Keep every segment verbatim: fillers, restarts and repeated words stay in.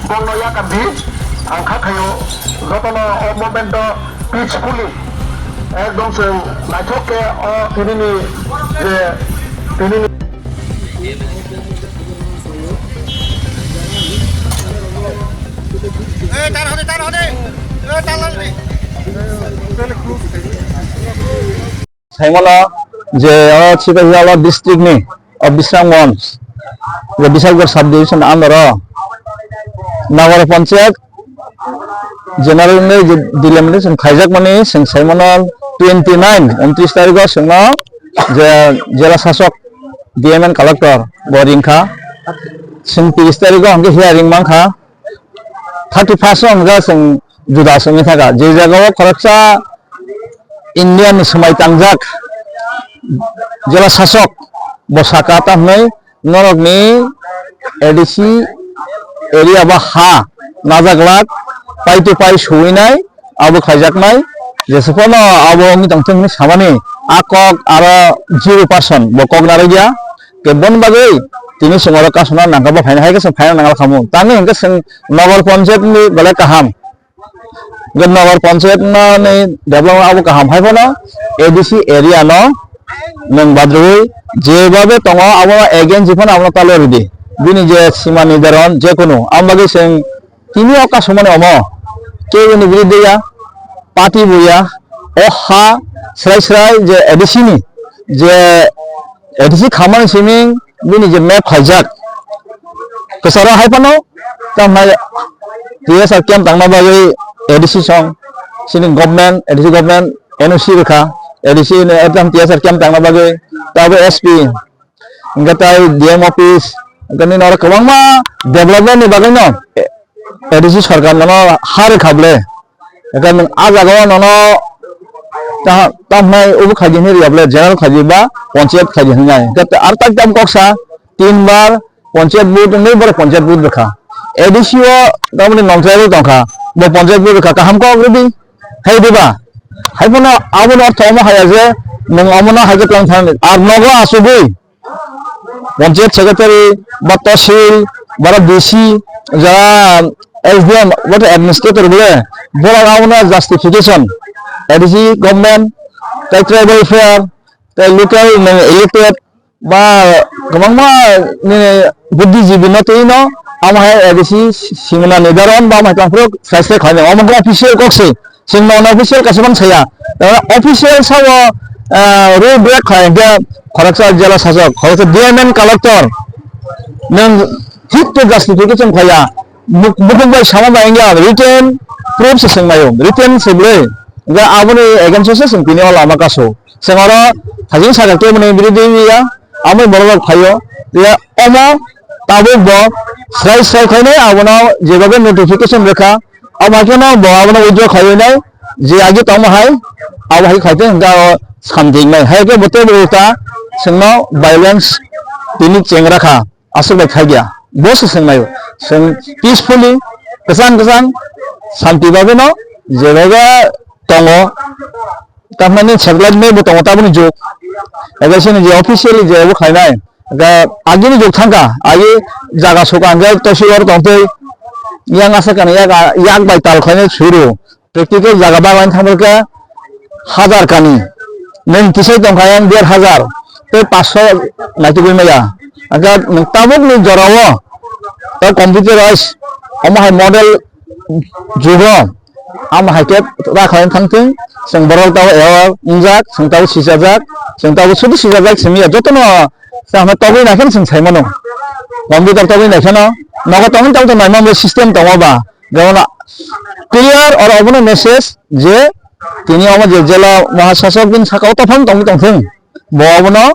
Bongno yakar di, ang kha khaio, jotono o movement o peacefully, ekdom chwng naithok khe o tinini je, tinini. Saimano je o Sipahijala district ni o Bisramganj, je Bishalgarh sub division under o Nagar Panchayat general ni je delimitation khaijakmani chwng saimano twenty nine, untris tarikh o chwngno je jela sasok D M and collector bo ringkha, chwng tris tarikh o hwnkhe hearing mankha. Thirty first o hwnjak chwng juda swngwi thangkha, je jagao khoroksa India ni swmai tangjak jela sasok bo sakha, tamhinwi norokni A D C area ba ha najak lak pai to pai suwinai abo khaijaknai, jese phano abo wngwi tongthung hinwi samani a kok aro zero percent bo kok narwkya. Keboni bagwi tini chwng oro kasuna nangkha, bo phaina hai khe chwng phaina nangla khamu. Tamni hwnkhe chwng Nagar Panchayat ni belai kaham. Hwnkhe Nagar Panchayat no ni development abo kaham hai phano A D C area no nwng badrwi jebabe tongo abono against phano abono talo ridi. Bini je sima nirdaron je kunu, amo bagwi chwng tini o kasumani omo keboni biruddhe ya, party bo ya, o ha srai srai je A D C ni je A D C khamani simi bini je map khaijak kwcharo hai phano, tamhai T S R camp tangna bagwi A D C song, chini government, A D C government N O C rwkha, A D C ni ekdom T S R camp tangna bagwi, tabo S P, hwnkhe tai D M office, hwnkhe nini oro kwbangma development ni bagwi no A D C sarkar nono ha rwkha ble. Hwnkhe nwng a jagao nono ta-, tamhinai obo khaidi hinwi rwya ble, general khaidi ba panchayat khaidi hinwi nai. Hwnkhe ar tak tam kok sa tin bar panchayat vote wngwi borok panchayat vote rwkha. A D C o tamoni non tribal tongkha, bo panchayat vote rwkha, kaham kok rwdi. Hai diba? Hai phano aboni ortho omo haya je nwng omono hai khe tong thani. Ar nogo achugwi panchayat secretary ba tahsil, bara D C, jara S D M, what administrator bole, borok abono justification, A D C government, tei tribal welfare, tei local nwng elected, ba kwbangma nini buddhijibi no twi no, amo hai A D C simna nirdaron ba amo hai tongphuru srai srai khlainai, omo wngkha official kok se. Chwng nono official kaisa phano saya. Official sao, ah, rule break khlai hwnkhe khoroksa jela sasok, khoroksa D M and collector nwng thik khe justification khaya. Buk-, bukhuk bai sama bai wngya written proof se swngnaio, written se bwlwi. Hwnkhe aboni against o se chwng tini o lama kasu. Chwng oro thajin sakha khe bini biruddhe wngya, amoni borok rok phaio. Omo tabuk bo srai srai khainai abono jebagwi notification rwkha. Abo hai kheno bo abono withdraw khaiwi nai, je agi tongma hai, abo hai khaite hwnkhe abo samjingnai. Hai khe bo teibo ulta chwngno violence tini cheng rakha, aswk bai khaikya. Bo se swngnaio. Chwng peacefully, kwchang kwchang, santi bagwino jebagwi tongo. Tamani satellite map bo tongo taboni jug. Ebe sini je officially je abo khlainai. Ga agini jug thangkha, agi jaga suka hwnkhe tosi oro tongtwi. Yang asa kana yak, yak bai tal khlainai suru. Practical jaga bagwi thangkha hajar kani. Nini tisai tongkha yang der hajar. Tei passo naitugwi maya. Aga nwng tabukni jorao tei computerize omo hai model jugo. Amo hai khe rakhai thang thung, chwng borok tabo aware wngjak, chwng tabo sijajak, chwng tabo sudu sijajak simi ya jotono chama togwi nai kheno chwng sai mano. Computer togwi nai kheno nogo tongwi tabo naima mwnai system tongo ba, jemon clear oro obono message je tini omo je jela mahasasok bini saka o tophang tongwi tong thung, bo obono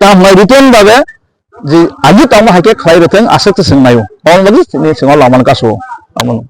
tamo written babe je agi tongma hai khe khlai rwthwng aswk se swngnaio. Omo bagwi chini chwngno lamani kasu-o. Omono.